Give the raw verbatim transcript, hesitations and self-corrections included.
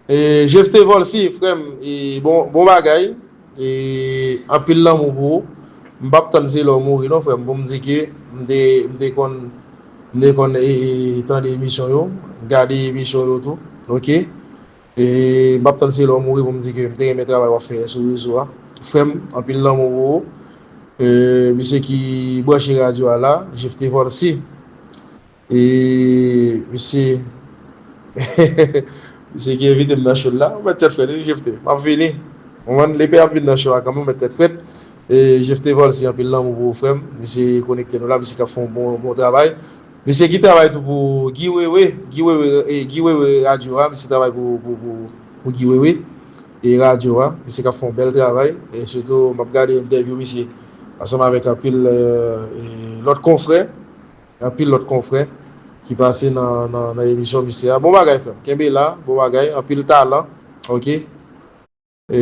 E, Jefte Volcy, frè m, e, bon, bon bagay. E, anpil lanmou pou ou. M p ap tann se lè w mouri non, frè m, pou m di ke m te, m te konn, m te konn, e, e, tande emisyon yo, gade emisyon yo tou, oke? E, m p ap tann se lè w mouri pou m di ke m te renmen travay w ap fè sou rezo a. Frè m, anpil lanmou pou ou. E, misye ki branche radyo a la, Jefte Volcy. E misye, misye ki envite m nan show l la, ou mèt tèt frèt, wi, Jefte. M ap vini. Ou konprann? Lepe ap vin nan show a kanmenm, ou mèt tèt frèt. E Jefte Volcy, anpil lanmou pou ou, frè m. Misye konekte nou la, misye k ap fè yon bon, bon travay. Misye ki travay tou pou Guy Wewe, Guy Wewe, e, Guy Wewe radyo a, misye travay pou, pou, pou, pou Guy Wewe e radyo a. Misye k ap fè yon bèl travay. E sitou, m ap gade entèvyou misye ansanm avèk anpil, e, e, lòt konfrè. Anpil lòt konfrè ki pase nan, nan, nan emisyon misye a. Bon bagay, frè m. Kenbe la, bon bagay, anpil talan. Oke? E,